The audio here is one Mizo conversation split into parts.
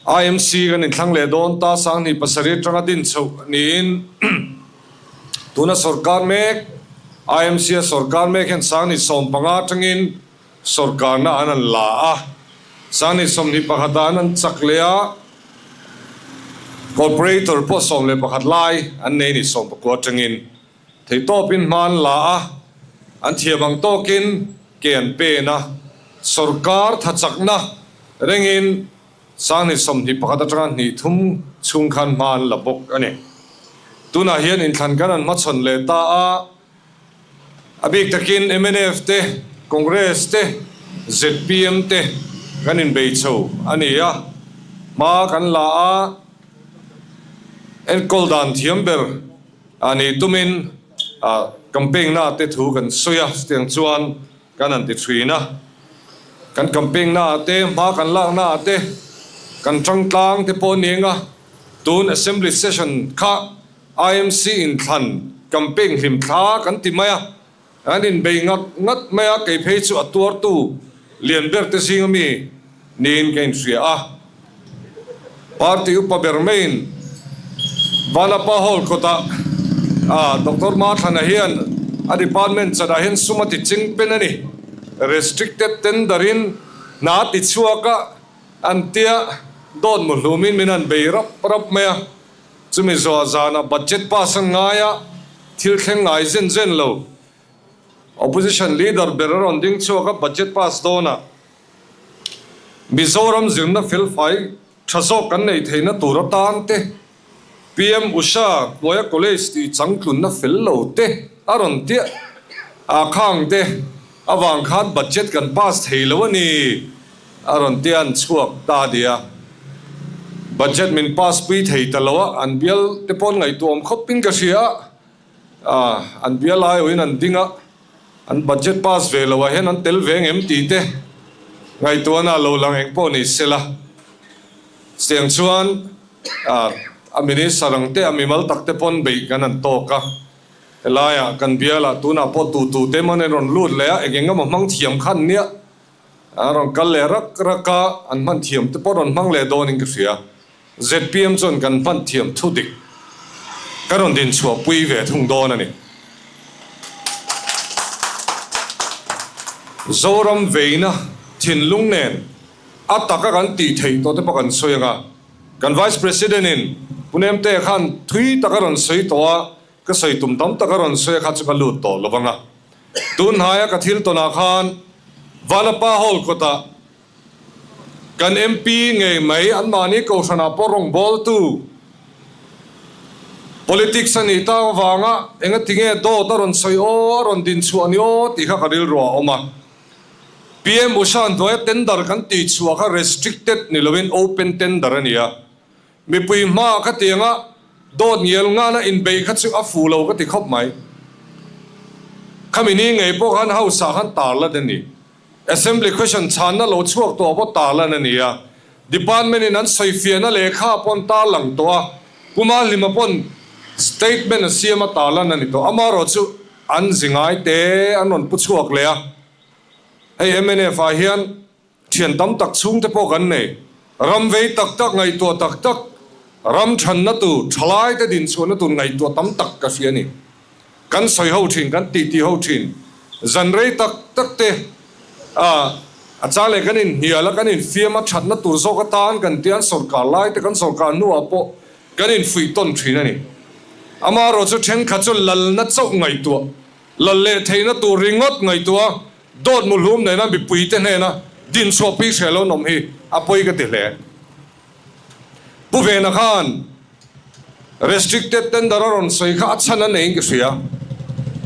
IMC kan inthlang leh dawn ta, 2007 atanga din chhoh niin tuna sorkar mek, IMC a sorkar mek hian 2015 atangin sorkarna an an la a, 2021 ah an an chak leh a, Corporator pawh 11 lai an nei a ni, 19 atangin Theihtawpin hma an la a, an thiam ang tawkin ke an pen a, sorkar thachakna rengin 2021 atanga hnih thum chhung khan hma an la bawk a ni. Tunah hian inthlan kan an hmachhawn leh ta a, a bik takin mnf te, Congress te, zpm te kan inbei chho a ni a, hma kan la a, enkawl dan thiam ber A nih tumin campaign na te thu kan sawi a, chutiang chuan kan han ti thin a. Kan campaign na ah te, hma kan lak na ah te, kan tangtlang te pawh a ni eng a, tun Assembly Session kha IMC inthlan campaign hlim thla kan ti mai a. An inbei ngat ngat mai a, kei phei chu a tuartu lian ber te zinga mi niin ka inhria a. Party upa ber maiin Vanapa Hall kawtah Doctor Mathlana hian a department chanah hian sum a ti ching pen a ni. Restricted tender in hna a ti chhuak a, an tia dawt mu hlumin min han bei rap rap mai a. Chumi zuah zanah budget pass an ngai a, thil thleng ngai zen zen lo. Opposition leader ber a rawn ding chhuak a, budget pass dawnah Mizoram zirna felfai tha zawk kan neih theihna tur atan te, PM Usha hnuaia college tih changtlunna fel lo te a rawn tiah a, khang te avang khan budget kan pass thei lo a ni. A rawn ti an chhuak ta nia. Budget min pass pui thei ta lo a, an bial te pawn ngaihtuah awm khawp in ka hria a, an bial ai awhin an ding a, an budget pass ve lo ah hian an tel ve ngem tih te ngaihtuahna lo lang eng pawh ni se la. Chutiang chuan a minister ang te a mimal tak te pawn beih kan han tawk a, helaiah kan bialah tunah pawh tu tu te emaw an rawn lut leh a, eng eng emaw hmang thiam khan nia. A rawn kal leh rak rak a, an hman thiam te pawh rawn hmang leh dawnin ka hria. Zpm chuan kan hman thiam thu dik ka rawn din chhuah pui ve thung dawn a ni. Zoram veina thinlung nen a taka kan tih theih tawh te pawh kan sawi ang a, kan Vice President in Pu Nemte khan thui tak a rawn sawi tawh a, ka sawi tum tam tak a rawn sawi a kha chu ka lut tawh lo vang a. Tun hnaia ka thil tawnah khan Vanapa Hall kawtah kan MP ngei mai anmahni kohhranah pawh rawngbawltu politics a nih tak avanga engatinge dawt a rawn sawi aw, a rawn din chhuah ni aw tih kha ka rilru a awm a. PM Usha hnuaia tender kan tih chhuah kha restricted ni lovin open tender a ni a. Mipui hma ka ti anga dawt ngial ngana inbeih kha chu a fu lo ka ti khawp mai. Khami ni ngei pawh khan House ah khan tarlan a ni. Assembly question chhanna lo chhuak tawh pawh tarlan a ni a. Department in an sawifiahna lehkha pawh an tarlang tawh a, Puma Hlima pawn statement a siam a tarlan a ni tawh. Amaherawh chu an zi ngai te an rawn pu chhuak leh a. Hei mnf ah hian Thian tam tak chhungte pawh kan nei. Ram vei tak tak ngaihtuah tak tak, ram thanna tur, thalaite dinchhuahna tur ngaihtuah tam tak ka hria a ni. Kan sawi ho thin, kan titi ho thin. Zan rei tak tak te a a chang leh kan inhnial a, kan infiam a, thatna tur zawk atan kan tia, an sawrkar lai te, kan sawrkar hnuah pawh kan infuih tawn thin a ni. Amaherawhchu thenkhat chu lalna chauh ngaihtuah, lal leh theihna tur ringawt ngaihtuah a, Dawt muhlum nena mipuite hnena dinchhuah pui hreh lo nawm hi a pawi ka ti hle. Pu Vena khan restricted tender a rawn sawi kha a chhan a neiin ka hria.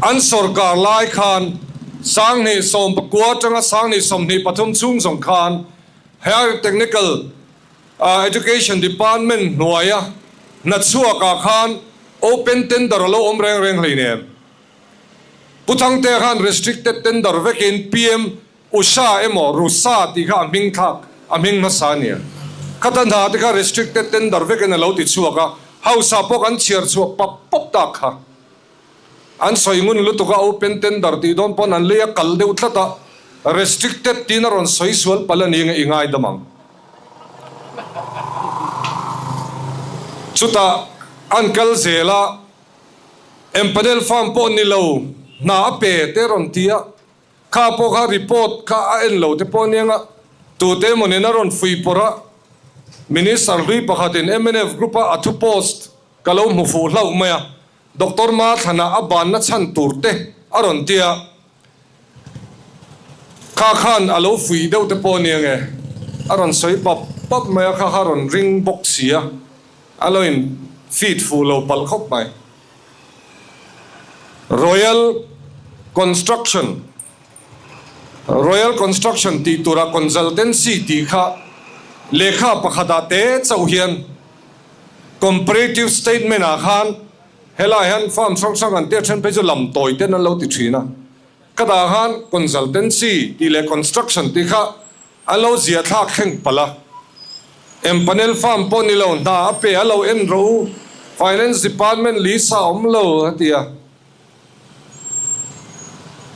An sawrkar lai khan 2019 atanga 2023 chhung zawng khan Higher Technical Education Department hnuaia hnachhuakah khan open tender a lo awm reng reng hleinem. Pu Thangtea khan restricted tender vekin PM Usha emaw Rusa tih kha a hming thlak a hming hmasa a nia. Khata hna te kha restricted tender vekin a lo ti chhuak a, House ah pawh kan chhiar chhuah pap pap tak kha. An sawi ngun lutuk a open tender tih dawn pawn an lei a kal deuh tlat a, restricted tiin a rawn sawi sual palh a ni nge i ngaidam ang. Chutah an kal zel a, Empanel farm pawh ni lo, hna a pe te rawn ti a, kha pawh kha report kha a en lo te pawh aniang a, tute emaw nen a rawn fui pawrh a, Minister hlui pakhatin mnf group a a thu post ka lo hmu fuh hlauh mai a, Doctor Mathlana a banna chhan tur te a rawn ti a, Kha khan a lo fuih deuh te pawh ania nge? A rawn sawi pap pap mai a, kha kha a rawn ring bawk si a, a lo in feed fuh lo palh khawp mai. Royal Construction, Royal Construction tih tura consultancy tih kha lehkha pakhatah te chauh hian comparative statement ah khan Helai hian farm hrang hrang an tia then phei chu lam tawi ten an lo ti thin a, ka dah khan consultancy tih leh construction tih kha an lo zia thlak thleng palh a, empanel farm pawh ni lo hna a pe a lo en rawh u, finance department lisa awm lo a ti a.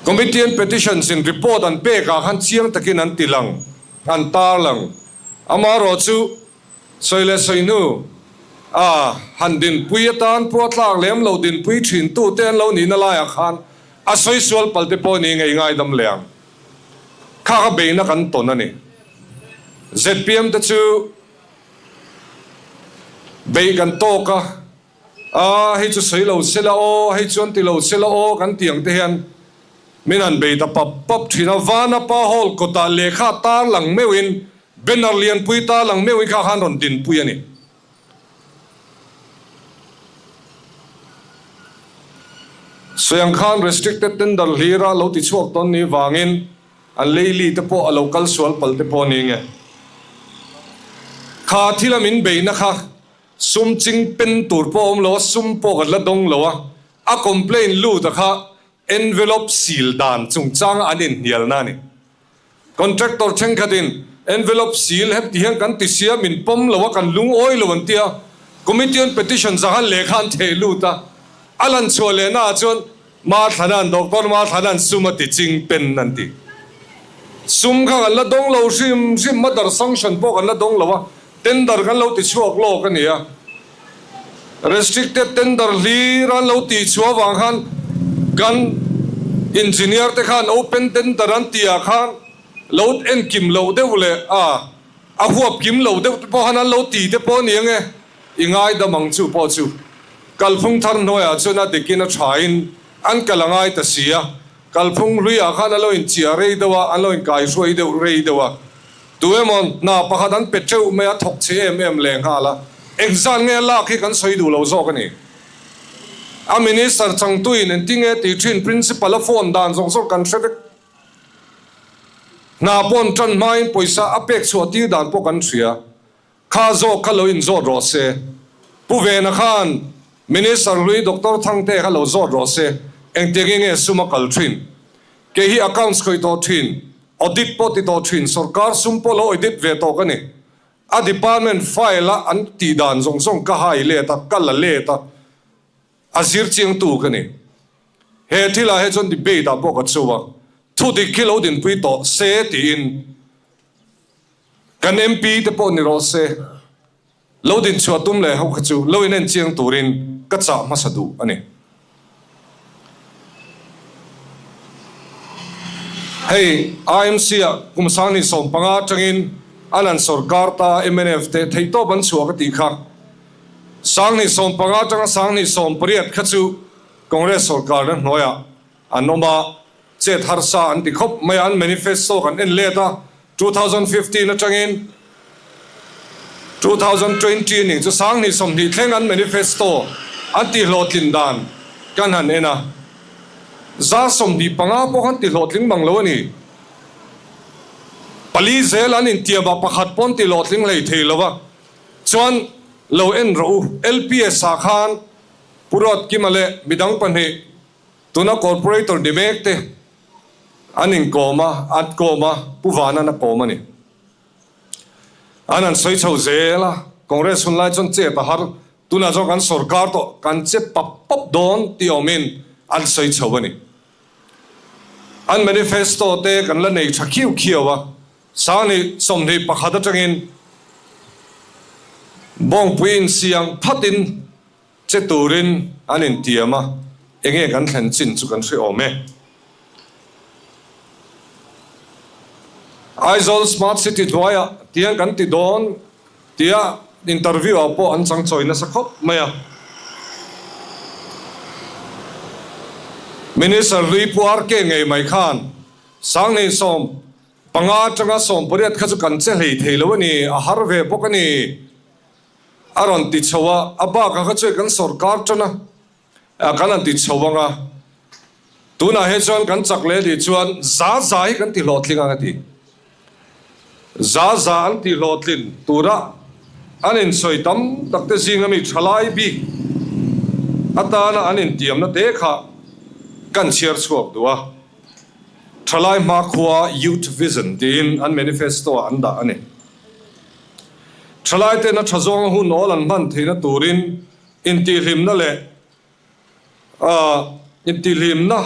Committee on Petitions in report an pek ah khan chiang takin an ti lang, an tar lang. Amaherawhchu Sawi leh sawi hnu a han dinpui atan pawh a tlak lem lo dinpui thin tu te an lo nihna laiah khan a sawi sual pal te pawh ni ngei ngaidam leh ang. Kha kha beihna kan tawn a ni. Zpm te chu beih kan tawk a, a hei chu sawi lo se la aw, hei chuan ti lo se la aw kan tih ang te hian min han bei ta pap pap thin a. Vanapa Hall kawtah lehkha tar lang meuhin Banner lianpui ta lang meuhin kha khan rawn dinpui a ni. Sawiang khan restricted tender hlira lo ti chhuak tawn ni vangin an leili te pawh a lo kal sual pal te pawh ni nge. Kha thila min beihna kha sum ching pen tur pawh a awm lo a, sum pawh kan la dawng lo a, a complaint lut a kha envelope seal dan chungchanga an inhnialna a ni. Contractor thenkhatin envelope seal hep ti hian kan ti sia min pawm lo a kan lungawi lo an tia Committee on Petitions ah khan lehkha an theh lut a, a lan chhuah lehna ah chuan Mathlana'n Doctor Mathlana'n sum a ti ching pen an ti. Sum kha kan la dawng lo hrim hrim mother sanction pawh kan la dawng lo a, tender kan lo ti chhuak lawk a ni a. Restricted tender hlir an lo tih chhuah avang khan kan engineer te khan open tender an tih ah khan lo en kim loh deuh leh a a huap kim lo deuh te pawh khan an lo ti te pawh a ni ange i ngaidam ang chu pawh chu kalphung thar hnuaiah chuan a dikin a thain an kal a ngai ta si a kalphung hluiah khan a lo inchiah rei deuh a an lo inkaihruai deuh rei deuh a. Tu emaw hna pakhat an pe teuh mai a, thawk chhe em em leh nghal a, engzan nge a lak hi kan sawi duh lo zawk a ni. A minister changtuin engtinge tih thin principal a phone dan zawk zawk kan hre vek. Hna paw'n tan hmain pawisa a pek chhuah tir dan pawh kan hria. Kha zawk kha lo inzawt rawh se. Pu Vena khan Minister hlui Doctor Thangte kha lo zawt rawh se. Engtiangin nge sum a kal thin? Kei hi accounts khawih tawh thin, audit pawh ti tawh thin, sorkar sum pawh lo audit ve tawh ka ni. A department file a an tih dan zawng zawng ka hai let a, ka la let a, a zir chiangtu ka ni. He thilah hi chuan debate ah pawh ka chu a, thudik hi lo dinpui tawh se tiin Kan MP te pawh ni rawh se, lo dinchhuah tum leh ho kha chu lo inen chiang turin ka chah hmasa duh a ni. Hei IMC ah kum sanghnih 15 atangin an han sawrkar ta mnf te theihtawp an chhuah ka tih kha. Sanghnih 15 atanga sanghnih 18 kha chu Congress sawrkarna hnuaiah an awm a, Chet harsa an ti khawp mai a, an manifesto kan en let a, 2015 atangin 2020 ning chu 2020 thleng an manifesto an tihhlawhtlin dan kan han en a, 25% pawh khan tihhlawhtling mang lo a ni. Pali zel an intiam a, pakhat pawh an tihhlawhtling hlei thei lo a, chuan lo en rawh u, LPS ah khan Pu Ruatkima leh midang pahnih Tuna Corporator ni mek te an inkawm a, an kawm a, Pu Vanan a kawm a ni. An han sawi chho zel a, Congress hun lai chuan chet a har, tunah chuan kan sorkar tawh, kan che pap pap dawn tih awmin an sawi chho a ni. An manifesto te kan la nei tha khiu khiau a, 2021 atangin. Bawngpui insiam phatin che turin an intiam a, enge kan thlen chin chu kan hre awm e. Aizawl Smart City hnuaiah tiang kan ti dawn tia interview ah pawh an changchawi nasa khawp mai a. Minister hlui Pu RK ngei mai khan Sanghnih 15 atanga 18 kha chu kan che hlei thei lo a ni, a har ve bawk a ni a rawn ti chho a, a bakah kha chuan kan sawrkar tan a, kan han ti chho ang a, tunah hi chuan kan chak leh nih chuan za za hi kan ti hlawhtling ang a ti. Za za an ti hlawhtlin tura an insawi tam tak te zinga mi thalai bik atana an intiamna te kha kan chhiar chhuak duh a. Thalai hmakhua Youth Vision tiin an manifesto ah an dah a ni. Thalai ten a tha zawnga hun awl an hman theihna turin intihhlimna leh intihhlimna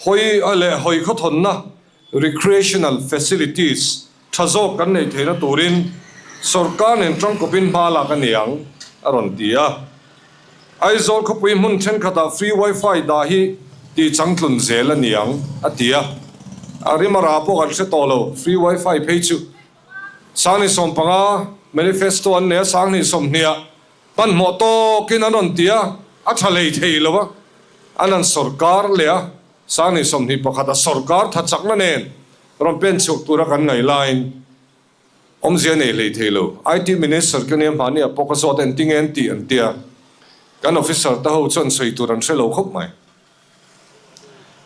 hawi leh hawi khawthawnna, recreational facilities, Tha zawk kan neih theihna turin sawrkar nen tangkawpin hma lak a ni ang, a rawn ti a. Aizawl khawpui hmun thenkhatah free wifi dah hi tih changtlun zel a ni ang, a ti a. A rim a rah pawh kan hre tawh lo, free wifi phei chu Sanghnih 15 manifesto an nei a, Sanghnih 20 ah hmanhmawh tawkin an rawn ti a, a tha hlei thei lo a, an han sawrkar leh a, Sanghnih 21 a sawrkar tha chakna nen Rawn pen chhuak tura kan ngaih laiin awmzia nei hlei thei lo. IT Minister ka nia hmahni ah pawh ka zawt en tinge an tih an tia. Kan officer te ho chuan sawi tur an hre lo khawp mai.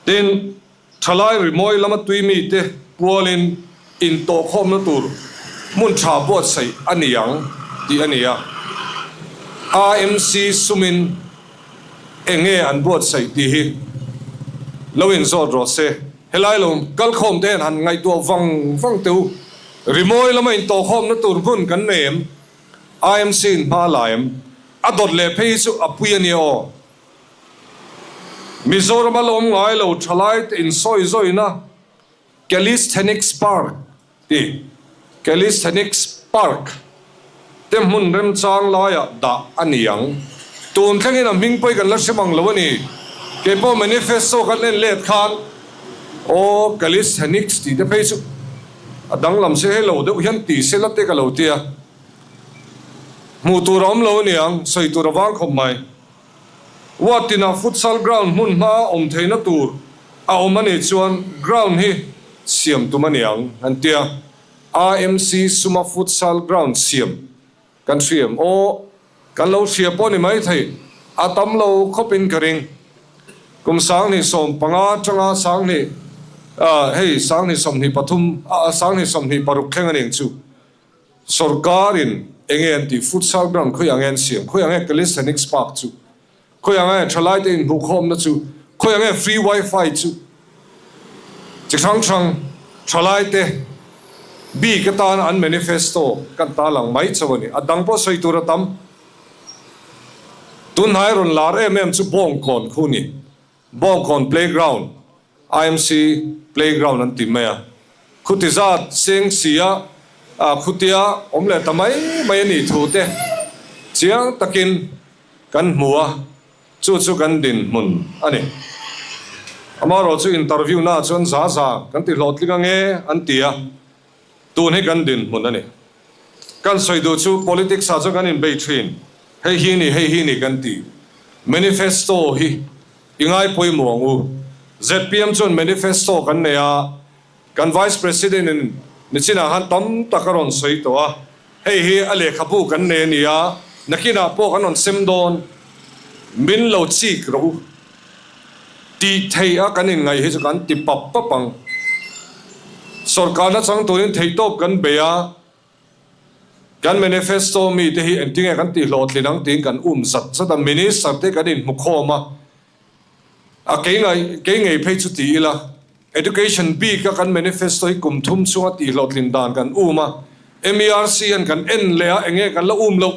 Tin, thalai rimawi lama tui mite pualin intawhkhawmna tur hmun tha buatsaih a ni ang tih a ni a. AMC sumin enge an buatsaih tih hi lo inzawt rawh se. Helai lo kalkhawm te hian han ngaihtuah vang vang teh u. Rimawi lama intawhkhawmna tur hmun kan nei em? IMC in hma a la em? A dawt leh phei hi chu a pui a nia aw. Mizorama la awm ngai lo thalai te insawi zawina Calisthenics Park Ti, Calisthenics Park te hmun remchang laiah dah a ni ang. Tun thlengin a hming pawh hi kan la hre mang lo a ni. Kei pawh manifesto kan en let khan aw Calisthenics tih te phei chu a danglam se hei lo deuh hian ti se la te ka lo ti a. Hmuh tur a awm lo a ni ang, sawi tur a vang khawp mai. Ward tinah futsal ground hmun hma awm theihna tur a awm a nih chuan ground hi siam tum a ni ang, an ti a. AMC suma futsal ground siam kan hriam aw, kan lo hria pawh ni mai thei, a tam lo khawpin ka ring. Kum 2015 atanga 20 hei 2023 2026 thleng a ni ang chu. Sorkarin enge an tih futsal ground khawi ang nge an siam, khawi ang nge calisthenics park chu, khawi ang nge thalaite inhmuhkhawmna chu, khawi ang nge free wifi chu, chi hrang hrang thalaite bik atana an manifesto kan tarlang mai chauh a ni. A dang pawh sawi tur a tam. Tunhnai rawn lar em em chu Bawngkawn khu a ni. Bawngkawn playground, IMC playground an ti mai a, khuti zat seng sia khutia awm leh ta mai mai a nih thu te chiang takin kan hmu a, chu chu kan dinhmun a ni. Amaherawh chu interview naah chuan za za kan ti hlawhtling ange an ti a, tun hi kan dinhmun a ni. Kan sawi duh chu politics ah chuan kan inbei thin, hei hi ni, hei hi ni kan ti. Manifesto hi i ngai pawimawh ang u. Zpm chuan manifesto kan nei a, kan Vice President in nichinah khan tam tak a rawn sawi tawh a, hei hi a lehkhabu kan nei a ni a, nakinah pawh kan rawn sem dawn, min lo chik rawh u. Tih theih a kan inngaih hi chu kan ti pap pap ang. Sawrkarna chang turin theihtawp kan bei a, kan manifesto mite hi engtinge kan tih hlawhtlin ang tiin kan um zat zat a, minister te kan inhmu khawm a, a kei ngai kei ngei phei chu ti ila, education bik a kan manifesto hi kum thum chhunga tih hlawhtlin dan kan um a, MERC hian kan en leh a, enge kan la um loh,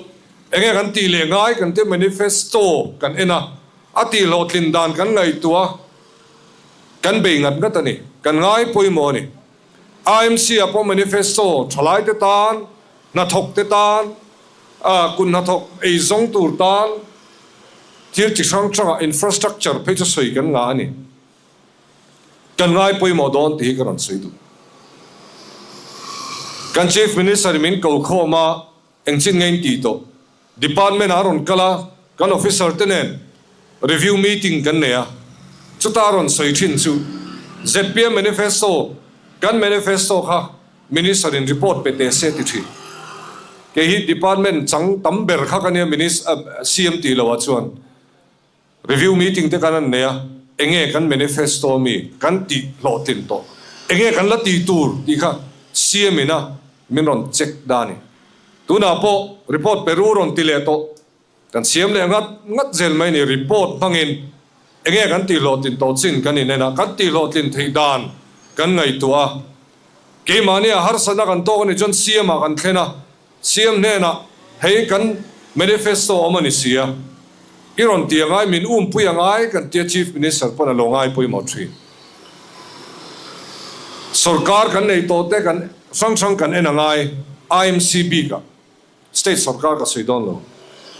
enge kan tih leh ngai kan tia manifesto kan en a. A tih hlawhtlin dan kan ngaihtuah a, kan bei ngat ngat a ni. Kan ngai pawimawh a ni. IMC ah pawh manifesto thalaite tan, hnathawkte tan, A kut hnathawk ei zawng tur tan thil chi hrang hrangah infrastructure phei chu sawi kan ngah a ni. Kan ngai pawimawh dawn tih hi ka rawn sawi duh. Kan Chief Minister in min ko khawm a, engchin nge in tih tawh? Department ah a rawn kal a, kan officer te nen review meeting kan nei a, chuta a rawn sawi thin chu zpm manifesto, kan manifesto kha Minister in report pe teh se ti thin. Kei hi department chang tam ber kha ka nia CM tih loh ah chuan review meeting te kan an nei a, enge kan manifesto ami kan tih hlawhtlin tawh, enge kan la tih tur tih kha CM in a min rawn check da a ni. Tunah pawh report pe ru rawn ti leh tawh. Kan siam leh ngat ngat zel mai ni report hmangin enge kan tihhlawhtlin tawh chin kan inen a, kan tihhlawhtlin theih dan kan ngaihtuah a. Keimahni a harsatna kan tawk a nih chuan CM ah kan thlen a, CM hnenah hei kan manifesto awm a ni si a, i rawn ti a ngai, min umpui a ngai kan tia Chief Minister pawn a lo ngai pawimawh thin. Sorkar kan nei tawh te kan hrang hrang kan en a ngai IMC bik ah. State sorkar ka sawi dawn lo.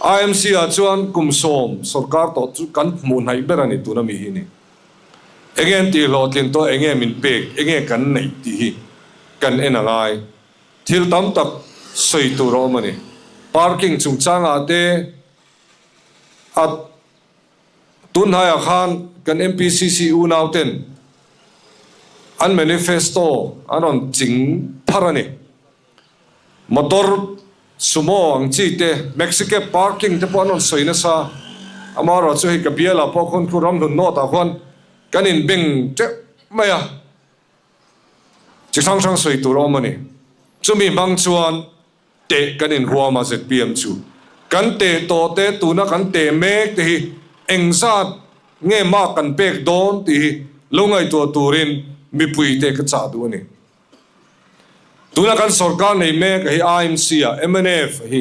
IMC ah chuan kum sawm sorkar tawh chu kan hmuh hnaih ber a ni tuna mi hi ni. Enge an tih hlawhtlin tawh, enge min pek, enge kan neih tih hi kan en a ngai. Thil tam tak sawi tur a awm a ni. Parking chungchangah te a tun hnaiah khan kan MPCC unau ten an manifesto an rawn ching phar a ni. Motor sumo ang chi te, Maxicab parking te pawh an rawn sawi nasa. Amaherawh chu hei ka bialah pawh khawn khu ramhlun nawt ah khuan kan inbeng teuh mai a, chi hrang hrang sawi tur a awm a ni. Chumi hmang chuan teh kan inhuam a zpm chu. Kan teh tawh te tuna kan teh mek te hi engzat nge mark kan pek dawn tih hi lo ngaihtuah turin mipui te ka chah duh a ni. Tuna kan sorkar nei mek hi IMC ah mnf hi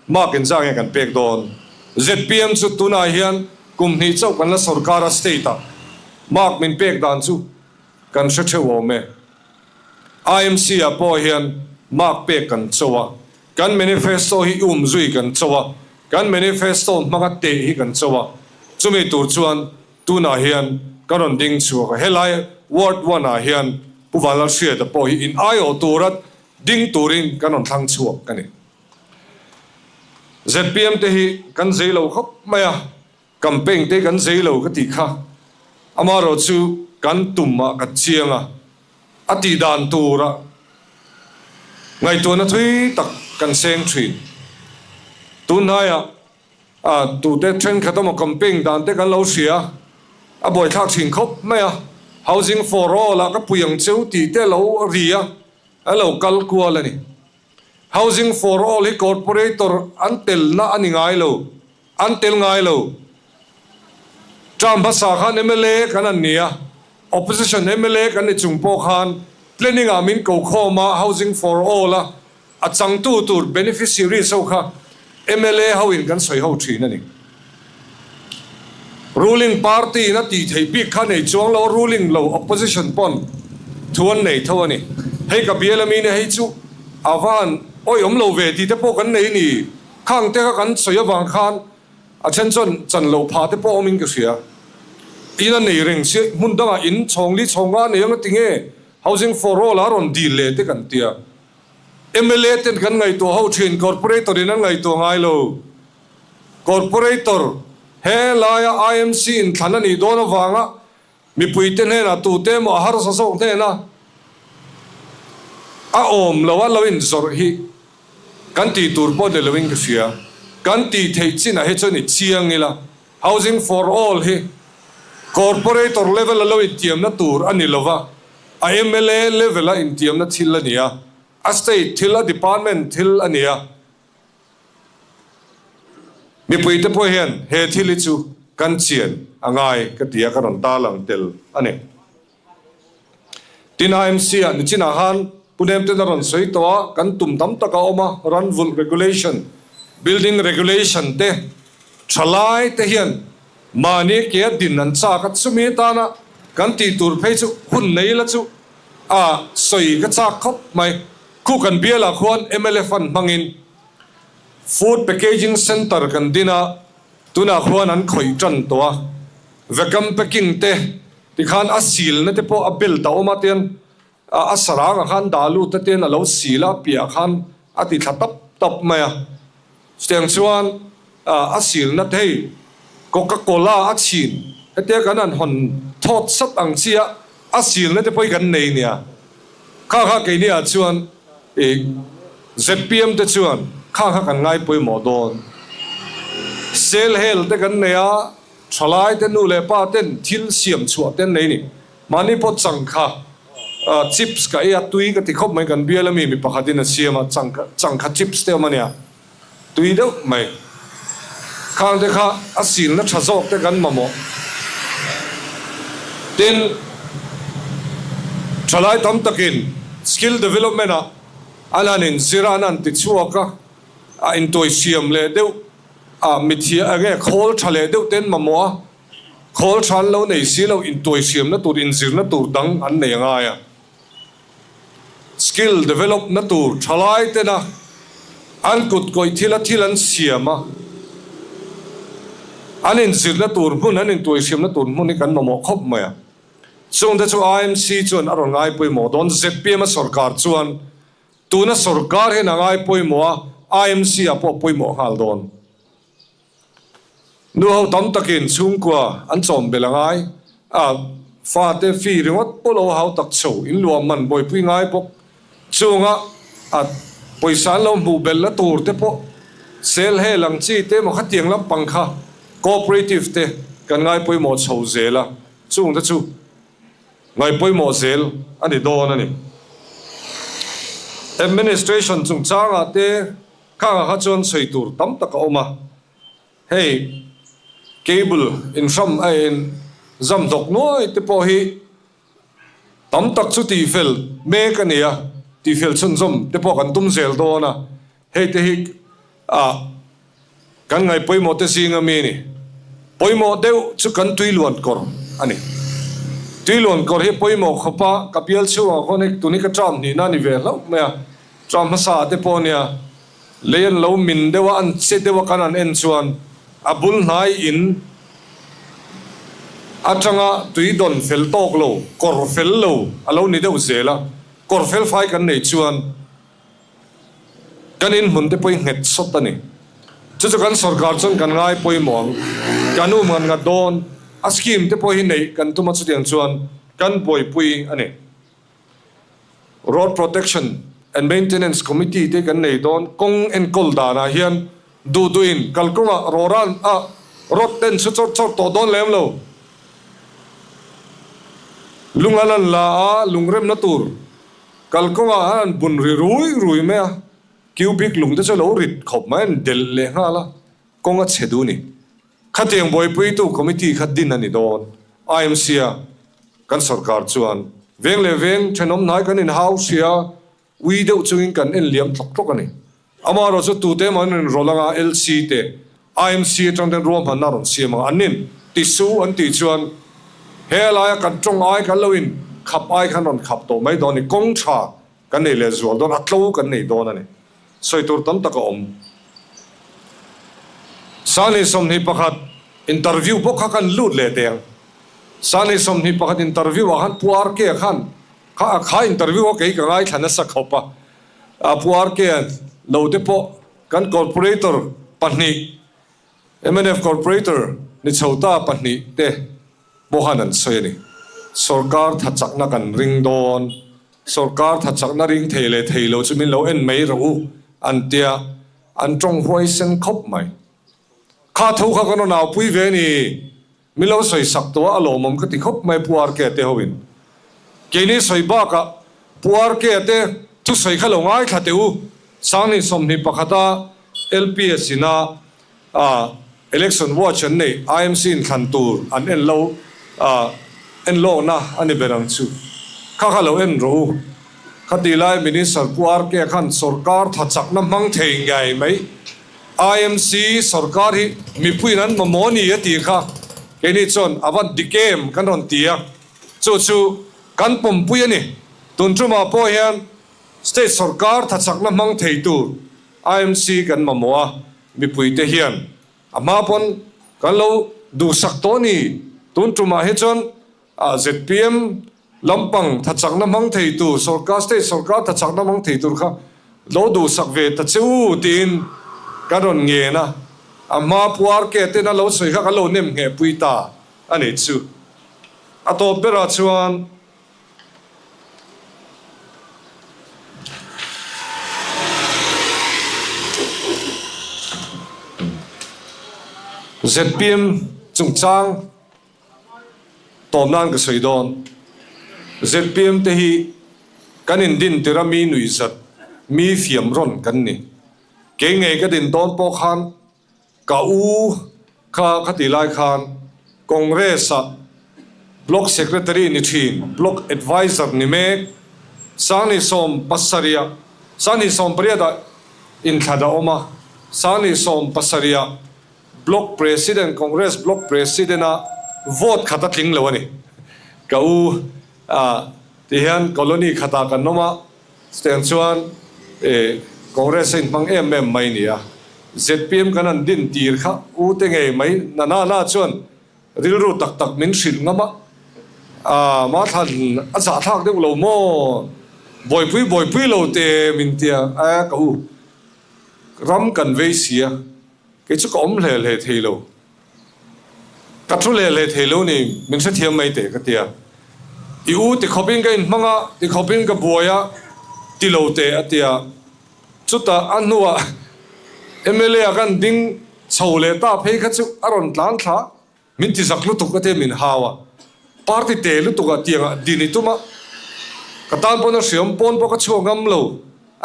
mark in zah nge kan pek dawn? Zpm chu tunah hian kum hnih chauh kan la sorkar a state ah mark min pek dan chu kan hre theuh awm e. IMC ah pawh hian mark pek kan cho a, kan manifesto hi um zui kan cho a, kan manifesto hmanga teh hi kan cho a, chumi tur chuan Tunah hian ka rawn ding chhuak a, helai Ward One ah hian Pu Vanlalhriata pawh hi in aiawh tura ding turin kan rawn thlang chhuak a ni. Zpm te hi kan zei lo khawp mai a, campaign te kan zei lo ka tih kha, amaherawh chu kan tum ah ka chiang a, a tih dan tura ngaihtuahna thui tak kan seng thin. Tunhnaiah A tute thenkhat emaw campaign dan te kan lo hria, a buaithlak thin khawp mai a, Housing for all ah ka pui ang cheu tih te lo ri a, a lo kal kual a ni. Housing for all hi corporator an telna a ni ngai lo, an tel ngai lo. Term hmasa khan mla kan an ni a, opposition mla kan ni chung pawh khan planning ah min ko khawm a, Housing for all a A changtu tur beneficiaries ho kha mla ho in kan sawi ho thin a ni. Ruling party in a tih theih bik kha nei chuang lo, ruling lo opposition pawn thu an nei tho a ni. Hei ka bial ami nia hei chu a va han awihawm lo ve tih te pawh kan nei ni. Khang te kha kan sawi avang khan a then chuan chan loh phah te pawh awmin ka hria. In a nei reng si hmun dangah in chhawng li chhawng nga nei ang a ti nge housing for all a rawn dil leh te kan tia. Mla ten kan ngaihtuah ho thin, Corporator in an ngaihtuah ngai lo. Corporator he laia IMC inthlan a nih dawn avanga mipuite hnenah tute emaw a harsa zawk hnena a awm lo a lo inzawrh hi kan tih tur pawh ni loin ka hria. Kan tih theih chinah hi chuan i chiang ila, Housing for All hi Corporator level a lo intiamna tur a ni lova, A mla level a intiamna thil a ni a, a state thil, a department thil a ni a. Mipuite pawh hian he thil hi chu kan chian a ngai ka ti a, ka rawn tarlang tel a ni. Tin, IMC ah nichinah khan Pu Nemten a rawn sawi tawh a, kan tum tam tak a awm a, ran vulh regulation, building regulation te, thalai te hian Mahni ke a din an chak a, chumi atana kan tih tur phei chu hun nei la chu a sawi ka chak khawp mai. Khu kan bialah khuan mla fund hmangin. Food Packaging Centre kan din a, tunah khuan an khawih tan tawh a. Vacuum packing te tikhan a silna te pawh a belt a awm a tian a sarangah khan dah lut a tian a lo sil a, a piahah khan a ti thla tap tap mai a. Chutiang chuan a silna te hei Coca Cola a chhin hetia kan han hawn thawt sat ang chi a, a silna te pawh hi kan nei nia. Kha kha keini ah chuan i zpm te chuan kha kha kan ngai pawimawh dawn. Sel hel te kan nei a, thalai te nu leh pa ten thil siam chhuah te an nei ni. Mahni pawh changkha chips ka ei a, tui ka ti khawp mai kan bial ami mi pakhat in a siam a, changkha chips te awm a nia, tui deuh mai. Khang te kha a silna tha zawk te kan mamawh. Tin, thalai tam takin skill development ah an han inzir a, an han ti chhuak a, a intuai siam leh deuh a, mithiam enge khawl tha leh deuh te an mamawh a, Khawl tha an lo nei si lo, intuaihriamna tur, inzirna tur dang an nei a ngai a. Skill develop na tur thalai tena an kut kawih thila thil an siam a, an inzirna tur hmun, an intuaihriamna tur hmun hi kan mamawh khawp mai a. Chungte chu IMC chuan a rawn ngai pawimawh dawn, zpm a sorkar chuan tuna sorkar hian a ngai pawimawh a, IMC ah pawh pawimawh nghal dawn. Nu ho tam takin chhungkua an chawm belh a ngai a, fate fee ringawt pawh lo hau tak chho in luah man buaipui ngai bawk. Chunga a pawisa an lo hmuh belh la tur te pawh sel hel ang chi te emaw khatiang lampang kha cooperative te kan ngai pawimawh chho zel a, chungte chu ngai pawimawh zel a ni dawn a ni. Administration chungchangah te Khangah kha chuan sawi tur tam tak a awm a, hei cable inhram a in zam dawk nuai te pawh hi tam tak chu tihfel mek a ni a, tihfel chhunzawm te pawh kan tum zel dawn a, hei te hi ah kan ngaih pawimawh te zinga mi a ni. Pawimawh deuh chu kan tuiluan kawr a ni. Tuiluan kawr hi pawimawh khawp a, ka bial chhungah khawn hei tuni ka term hnihna a ni ve hlauh mai a. Chuan hmasa te pawh nia, lei an lo min deuh a, an che deuh a kan han en chuan a bul hnai in atanga tui dawn fel tawk lo, kawr fel lo a lo ni deuh zel a, kawr fel fai kan nei chuan kan in hmun te pawh hi nghet sawt a ni. Chu chu kan sorkar chuan kan ngai pawimawh ang, kan um ngan ngat dawn, a scheme te pawh hi neih kan tum a chutiang chuan kan buaipui a ni. Road Protection and Maintenance Committee te kan nei dawn. Kawng enkawl danah hian duh duhin kalkawngah rawran a road ten chu chawrh chawrh tawh dawn lem lo. Lung an han la a, lungremna tur kalkawngah an han bun ri rui rui mai a, cubic lung te chu a lo rit khawp mai, an delh leh nghal a, kawng a chhe duh a ni. Khatiang buaipuitu committee kha din a ni dawn. IMC-a kan sorkar chuan veng leh veng thenawm hnai kan inhau hria, ui deuh chungin kan en liam tlawk tlawk a ni. Amaherawh chu tute emaw an inrawlh anga LC te IMC atang ten ruahmanna a rawn siam ang. Annin tisu an tih chuan he laia kan tawng ai kan lo in khap ai khan rawn khap tawh mai dawn a ni. Kawng tha kan nei leh zual dawn, a tlo kan nei dawn a ni. Sawi tur tam tak a awm. Sani 21 interview bawk kha kan lut leh teh ang. Sani 21 interview ah khan Pu RK a khan kha a kha interview kha kei ka ngaithla nasa khawp a. A Pu RK a lo te pawh kan corporator pahnih mnf corporator ni chho ta pahnih te pawh khan an sawi a ni. Sorkar tha chakna kan ring dawn. Sorkar tha chakna ring thei leh thei lo chu min lo en mai rawh u an tia, an tawng huaisen khawp mai. Kha tho kha kan rawn aupui ve ni, min lo sawi sak tawh a, a lawmawm ka ti khawp mai Pu RK te hoin. Keini sawi bakah Pu RK te thusawi kha lo ngaithla teh u, Sangni 21 a LPS ina a election watch an neih IMC in thlan tur an en lo a en lawkna a ni ber ang chu. Kha kha lo en rawh u. Khati lai Minister Pu RK khan sorkar tha chakna hmang thei ngei mai. IMC sorkar hi mipuiin an mamawh a ni a tih kha keini chuan a va dik em kan rawn ti a. Chu chu kan pawmpui a ni. Tun tumah pawh hian state sorkar tha chakna hmang thei tur. IMC kan mamawh a, mipuite hian a hma pawn kan lo duhsak tawh a ni. Tun tumah hi chuan zpm lampang thachakna hmang thei tur, sorkar, state sorkar thachakna hmang thei tur kha lo duhsak ve ta che u tiin kan rawn ngen a, a hma puar ke ten a lo sawi kha kan lo nem ngheh pui ta a nih chu. A tawp berah chuan Zpm chungchang tawp nan ka sawi dawn. Zpm te hi kan indin tir a mi nuihzat, mi fiam rawn kan ni. Kei ngei ka din dawn pawh khan Ka u kha khatih lai khan Congress-ah Block Secretary ni thin, Block Adviser ni mek, Sangni 70-ah, Sangni 18-ah inthlad a awm a, Sangni 70-ah Block President, Congress Block President-a vote khat a tling lo a ni. Ka u ti hian colony khatah kan awm a, Chutiang chuan Congress a inhmang em em mai nia. Zpm kan han din tir kha u te ngei mai na na na chuan rilru tak tak min hrilh ngam a, a Mathlan a zahthlak deuh lo maw? Buaipui buaipui lo te min tia a ka u ram kan vei sia kei chu ka awm hle hle thei lo. Ka thu leh leh thei lo ni, min hrethiam mai teh ka ti a. I u ti khawpin ka inhmang a, ti khawpin ka buai a, ti lo teh a ti a. Chutah a hnuah mla a kan ding chho leh ta phei kha chu a rawn tlan thla, min ti zak lutuk a ti a, min hau a. Party te lutuk ah tiang ah din i tum a, ka tan pawn a hriam pawn pawh ka chhuak ngam lo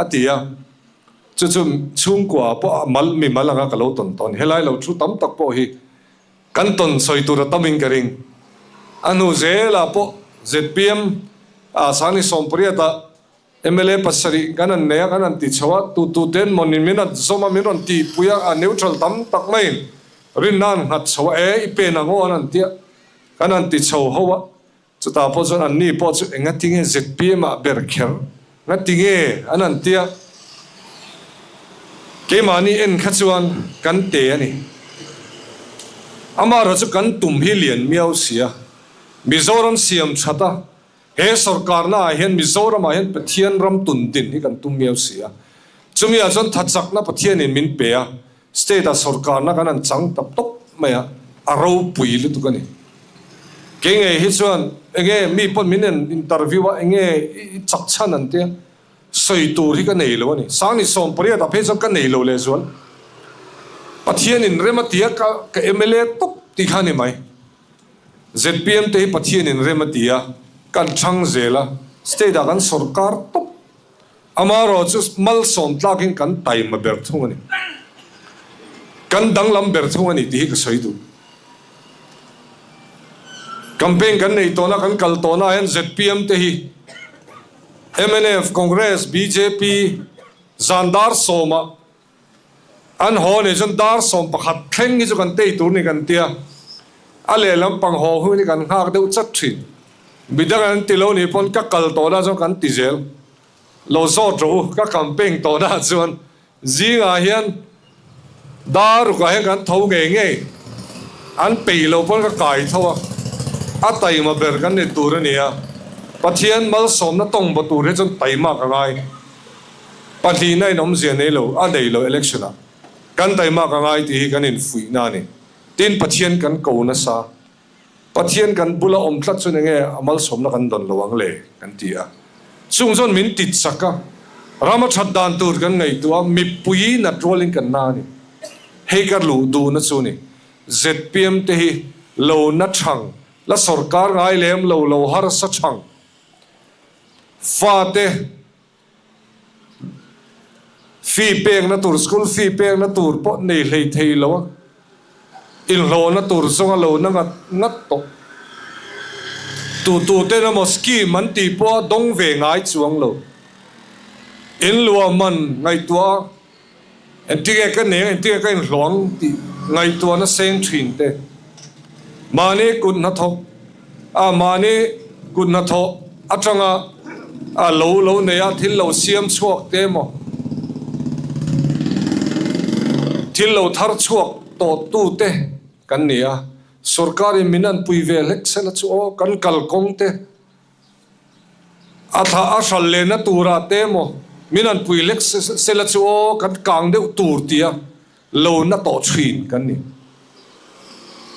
a ti a. Chu chu chhungkua pawh a mal mi mal anga ka lo tawn tawn. Helai lo thu tam tak pawh hi kan tawn sawi tur a tamin ka ring. A hnu zelah pawh zpm ah Sangni 18 ah mla pasarih kan han nei a, kan han ti chho a, tu tu ten mawni min han zawm a, min rawn tihpui a, a neutral tam tak maiin rinna an nghat chho a, e i pen ang aw an han tia, kan han ti chho ho a. Chutah pawh chuan anni pawh chu engatinge zpm ah ber kher ngatinge an han tia, keimahni en kha chuan kan te a ni. Amaherawhchu chu kan tum hi lian miau sia, Mizoram siam that a, he sorkarna ah hian Mizoram ah hian Pathian ram tun din hi kan tum miau sia. Chumi ah chuan thachakna Pathianin min pe a, State-a sorkarna kan han chang ta tawp mai a, a ropui lutuk a ni. Kei ngei hi chuan enge mi pawn min en interview a, enge i chak chhan an tia, sawi tur hi ka nei lo a ni. Sangni 18 ah phei chuan ka nei lo lehzual. Pathianin rem a ti a, ka ka mla tawp tih kha a ni mai. Zpm te hi Pathianin rem a ti a, kan chhang zel a, state-ah kan sorkar tawp. Amaherawh chu malsawm tlakin kan taima ber thung a ni. Kan danglam ber thung a ni tih hi ka sawi duh. Campaign kan nei tawhna, kan kal tawhna ah hian zpm te hi mnf, Congress, bjp zan dar sawmah An haw nih chuan dar 11 thleng hi chu kan tei tur ni kan tia, a lehlam pang haw hun hi kan nghak deuh chat thin. Midang an ti lo nih pawn ka kal tawhna chuan kan ti zel. Lo zawt rawh u, ka campaign tawhna chuan zingah hian dar rukah hian kan tho ngei ngei. An peih loh pawn ka kai tho a, a taima ber kan ni tur a ni a, Pathian malsawmna tawng baw tur hi chuan taima ka ngai. Pahnihna in awmzia nei lo, a nei lo election ah kan taimak a ngai tih hi kan infuihna a ni. Tin, Pathian kan ko nasa. Pathian kan bula awm tlat chuan enge a malsawmna kan dawn lo ang le kan ti a. Chung chuan min tit sak a, ram a that dan tur kan ngaihtuah a, mipui nat rualin kan na a ni. Hei ka luh duhna chu ni. Zpm te hi lo na thang, la sawrkar ngai lem lo, lo harsa thang, fate, Fee pekna tur, school fee pekna tur pawh nei hlei thei lo a, inhlawhna tur zawnga lo na ngat ngat tawh. Tu tu ten emaw scheme an tih pawh a dawng ve ngai chuang lo. In luah man ngaihtuah a. Engtinge ka neng, engtinge ka inhlawh ang tih ngaihtuahna seng thin te. Mahni kut hnathawk a, mahni kut hnathawh atanga a lo lo nei a, thil lo siam chhuak te emaw. Thil lo thar chhuak tawh tute kan ni a, sorkarin min an pui ve hlek sela chu aw, kan kalkawng te a thla a hral lehna turah te emaw min an pui hlek sela chu aw, kan kang deuh tur tia lo na tawh thin kan ni.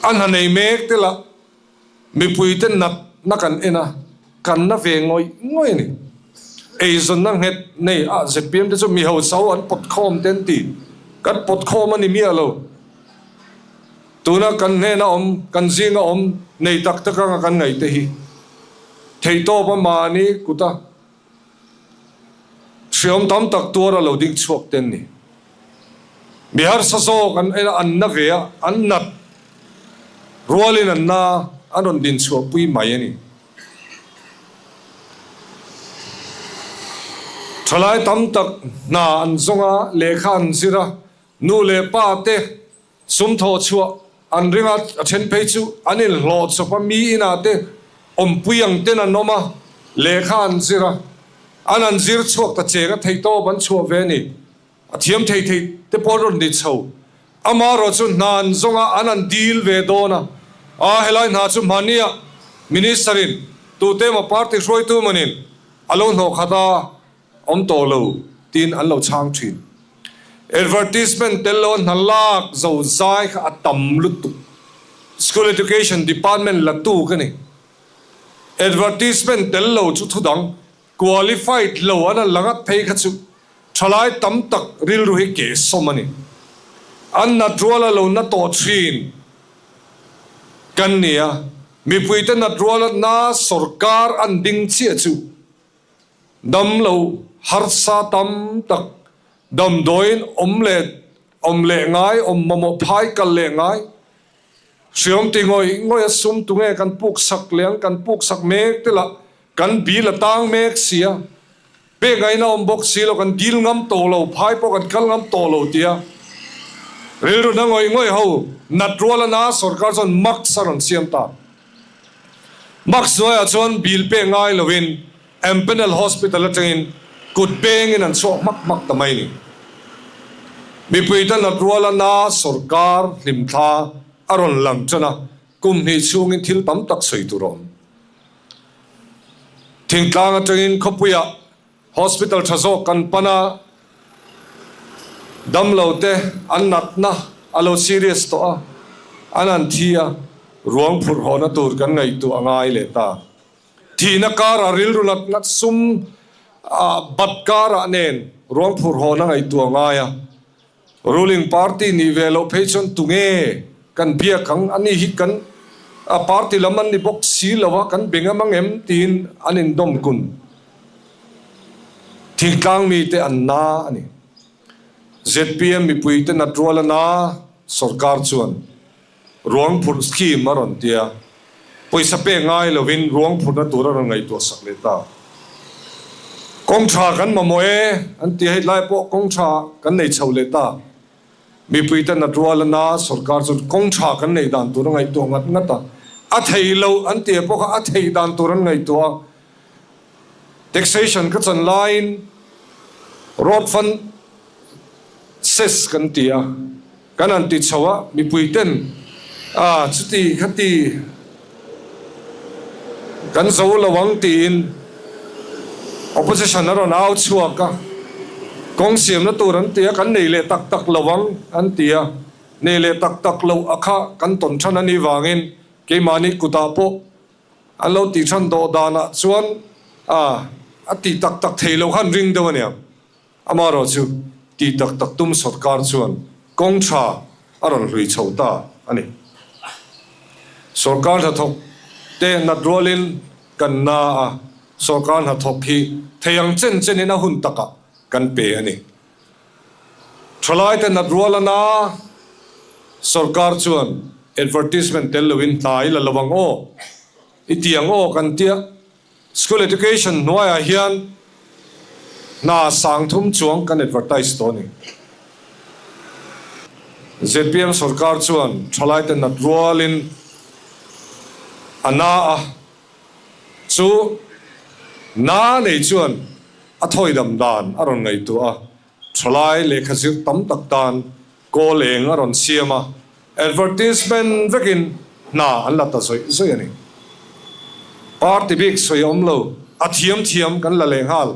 A hna nei mek te lah Mipuite natna kan en a, kan na ve ngawih ngawih a ni. Eizawnna nghet nei a zpm te chu mi hausa ho an pawt khawm te an ti. Kan pawt khawm a ni miah lo. Tuna kan hnena awm, kan zinga awm nei tak tak anga kan ngaih te hi theihtawp a mahni kuta Hriam tam tak tuar a lo ding chhuak te an ni. Mi harsa zawk an en a, an na ve a, an nat rualin an na an rawn din chhuah pui mai a ni. Thalai tam tak hna an zawng a, lehkha an zir a, nu leh pa te Sum thawh chhuah an ring a, a then phei chu an inhlawh chawp a, mi inah te awmpui ang ten an awm a, lehkha an zir a, an an zir chhuak ta cheng a, theihtawp an chhuah ve a ni. A thiam thei thei te pawh an rawn ni chho. Amaherawh chu hna an zawng a, an an dil ve dawn a, a helai hna chu hmahniah Minister in tute emaw party hruaitu manin a lo hnawh khat a, Awm tawh lo tiin an lo chhang thin. Advertisement tel lo a hna lak zo zai kha a tam lutuk. School Education Department la tu ka ni. Advertisement tel lo chu thudang, qualified lo an an la ngat phei kha chu thalai tam tak rilru hi keh sawm a ni. An nat rual a lo na tawh thin kan ni a, mipuite nat rual a na sawrkar an ding chiah chu Damlo harsa tam tak damdawiin awm leh awm leh ngai, awm mamawh phai kal leh ngai, hriam ti ngawih ngawih a sum tunge kan puk sak leh ang, kan puk sak mek te lah kan bil a tang mek si a, pek ngaihna awm bawk si lo, kan dil ngam tawh lo, phai pawh kan kal ngam tawh lo tia rilru na ngawih ngawih ho nat rual a na sorkar chuan mask a rawn siam ta. Mask hnuaiah chuan bil pek ngai loin Empanel Hospital atangin kut pengin an chhuak hmak hmak ta mai ni. Mipuite nat ruala na sorkar hlimthla a rawn lang tan a, kum hnih chhungin thil tam tak sawi tur a awm. Thingtlang atangin khawpuiah Hospital tha zawk kan pan a, damlo te an natna a lo serious tawh a, an han thi a, ruang phurh hawhna tur kan ngaihtuah a ngai leh ta. Thihna karah rilru natna sum bat karah nen ruang phurh hawhna ngaihtuah a ngai a. Ruling party nih ve loh phei chuan tunge kan biak ang? Ani hi kan party lam an ni bawk si lo a, kan be ngam ang em? tiin an indawm kun. Thingtlang mite an na a ni. Zpm mipuite nat rual a na, sorkar chuan. Ruang phurh scheme a rawn ti a, pawisa pek ngai lovin ruang phurhna tur a rawn ngaihtuah sak leh ta. Kawng tha kan mamawh e an ti a, hei tlai pawh kawng tha kan nei chho leh ta. Mipui ten a rual a na, sorkar chuan kawng tha kan neih dan tur a ngaihtuah ngat ngat a, a thei loh an ti pawh kha a theih dan tur an ngaihtuah a. Taxation ka chan laiin road fund cess kan ti a. Kan han ti chho a, mipui ten a chuti khati kan zo lo ang tiin opposition a rawn au chhuak a, kawng siamna tur an ti a, kan nei leh tak tak lo ang an ti a, nei leh tak tak loh a kha kan tawn than a nih vangin keimahni kutah pawh an lo tih than dawh danah chuan a a tih tak tak thei lo khan ring deuh a nia. Amaherawh chu tih tak tak tum sawrkar chuan kawng tha a rawn hlui chho ta a ni. Sawrkar hnathawk te nat rualin kan na a, sawrkar hnathawk hi thei ang chen chenin a hun takah kan pe a ni. Thalaite nat rual a na, sawrkar chuan advertisement tel loin hna i la lo ang aw, i ti ang aw kan tia. School Education hnuaiah hian hna 3000 chuang kan advertise tawh a ni. Zpm sorkar chuan thalaite nat rualin a na a, chu na nei chuan a thawidam dan a rawn ngaihtuah a, thalai lehkha zir tam tak tan. Kawl eng a rawn siam a, advertisement vekin hna an la ta zawih zawih a ni. Party bik sawi a awm lo, a thiam thiam kan la leh nghal.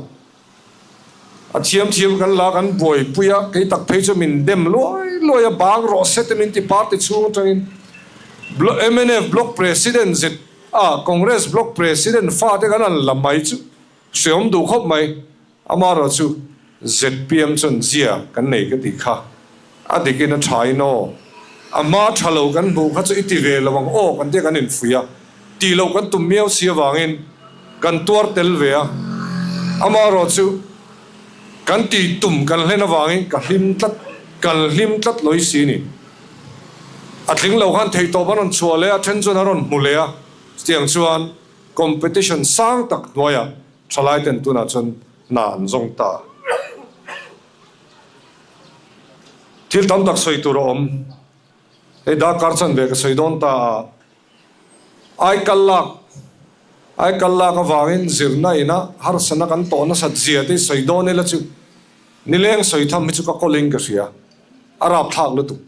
A thiam thiam kan la kan buaipui a, kei tak phei chu min dem luai luai a, bang rawh se te min ti party chhung atangin mnf block president zet a Congress block president fate kan han la mai chu hreawm duh khawp mai. Amaherawh chu zpm chuan zia kan nei ka tih kha a dikin a tha in aw, a hma tha lo kan hmuh kha chu i ti ve lo ang aw kan tia kan infuih a, tih loh kan tum miau si avangin kan tuar tel ve a, amaherawh chu kan tih tum kan hlen avangin ka hlim tlat, kan hlim tlat lawih si ni. A tling lo khan theihtawp an rawn chhuah leh a, then chuan an rawn hmu leh a, chutiang chuan competition sang tak hnuaiah Thalai ten tunah chuan hna an zawng ta. Thil tam tak sawi tur a awm. Hei darkar chan ve ka sawi dawn ta a, aikal lak, aikal lak avangin zirna ina harsana kan tawh nasat zia te hi sawi dawn ila chu nileng sawi tham hi chu ka kawlin ka hria. A rapthlak lutuk.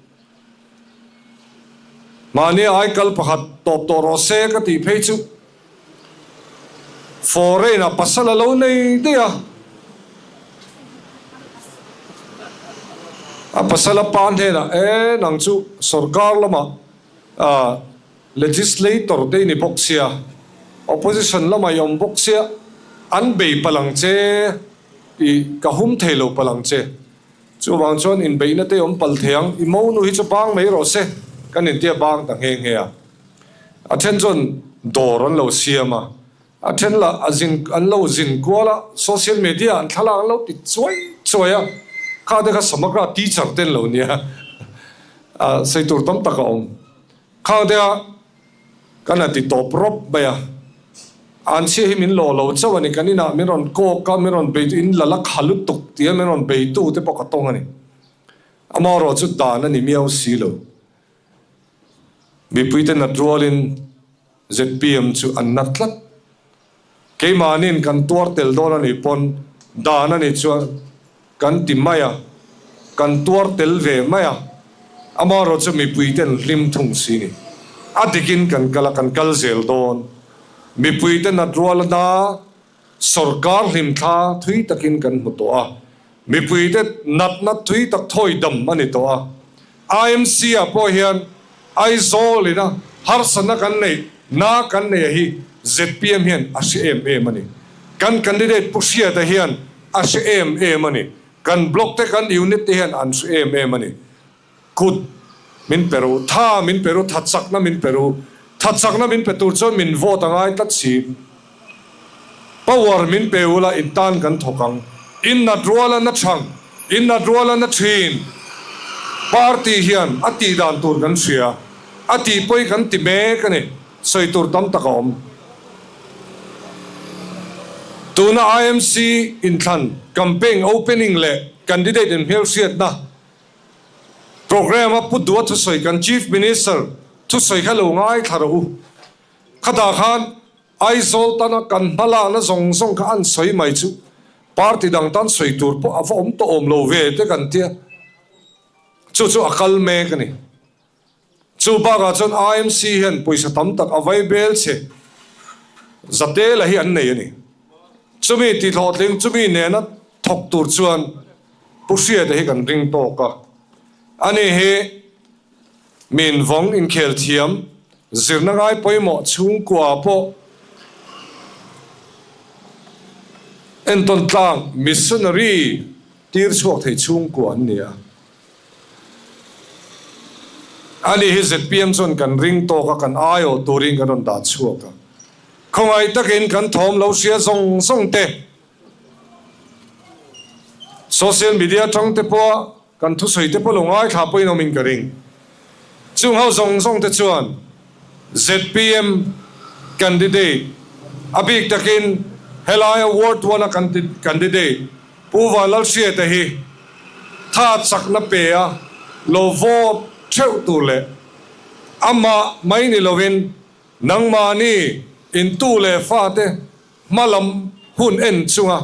Mahni aikal pakhat tawp tawh rawh se ka tih phei chu Foreign ah pasal a lo nei daih a, a pasal a pa hnenah e nang chu sorkar lamah ah legislator te i ni bawk sia, opposition lamah i awm bawk sia, an bei palh ang che i ka hum thei lo palh ang che. Chuvang chuan inbeihna te awm palh thei ang, i monu hi chu bang mai rawh se kan intia bang ta nghe nghe a. A then chuan dawr an lo siam a, a then lah a zin an lo zin kual a, social media an thlalak an lo ti chuai chuai a, kha te kha Samagra teacher te an lo nia, a sawi tur tam tak a awm. Khang te a kan han ti tawp rawp mai a, an chhia hi min lawh lo chauh a ni, kan inah min rawn kawk a, min rawn beitu in la la kha lutuk tia min rawn beitu te pawh ka tawng a ni. Amaherawh chu dan a ni miau si lo. Mipuite nat rualin zpm chu an nat tlat. Keimahniin kan tuar tel dawn a nih pawn dan a nih chuan kan ti mai a, kan tuar tel ve mai a, amaherawh chu mipuite an hlim thung si ni. A dikin kan kal a, kan kal zel dawn. Mipuite nat rual a na. Sorkar hlimthla thui takin kan hmu tawh a, mipuite natna thui tak thawi dam a ni tawh a. IMC ah pawh hian Aizawl ina harsatna kan neih na kan neih a hi zpm hian a hre em em a ni. Kan candidate Pu Hriata hian a hre em em a ni. Kan block te kan unit te hian an hre em em a ni. Kut min pe ru, tha min pe ru, tha chakna min pe ru. Tha chakna min pe tur chuan min vote a ngai tlat si. Power min pe ula in tan kan thawk ang. In nat rual a na chhang, in nat rual a na thin. Party hian a tih dan tur kan hria, a tih pawi kan ti mek a ni. Sawi tur tam tak a awm. Tuna IMC inthlan campaign opening leh candidate inhmelhriatna Programme a Pu Dua thusawi kan Chief Minister thusawi kha lo ngaithla rawh u. Khatah khan Aizawl tana kan hmalakna zawng zawng kha an sawi mai chu party dang tan sawi tur pawh a va awm tawh awm lo ve te kan tia. Chu chu a kal mek a ni. Chu bakah chuan IMC hian pawisa tam tak a vai bel che Zatela hi an nei a ni. Chumi tihlawhtling chumi nena thawk tur chuan Pu Hriata hi kan ring tawk a. Ani hi min vawng inkhel thiam, zirna ngai pawimawh chhungkua pawh entawn tlang missionary tir chhuak thei chhungkua an ni a. Ani hi zpm chuan kan ring tawk a, kan aiawh turin kan rawn dah chhuak a. Khawngaih takin kan thawm lo hria zawng zawng te, social media atang te pawha kan thusawi te pawh lo ngaithla pawhin awmin ka ring. Chung ho zawng zawng te chuan zpm candidate, a bik takin helaia ward one a candidate Pu Vanlalhriata hi tha chakna pe a lo vote theuh tur leh amah mai ni lovin nangmahni intu leh fate hma lam hun en chunga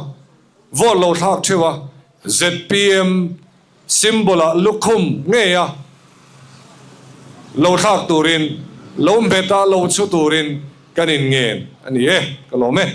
vote lo thlak theuh a zpm. symbol-ah lukhum ngeia lo thlak turin, lo hmet a lo chhu turin kan inngen a ni e, ka lawm e.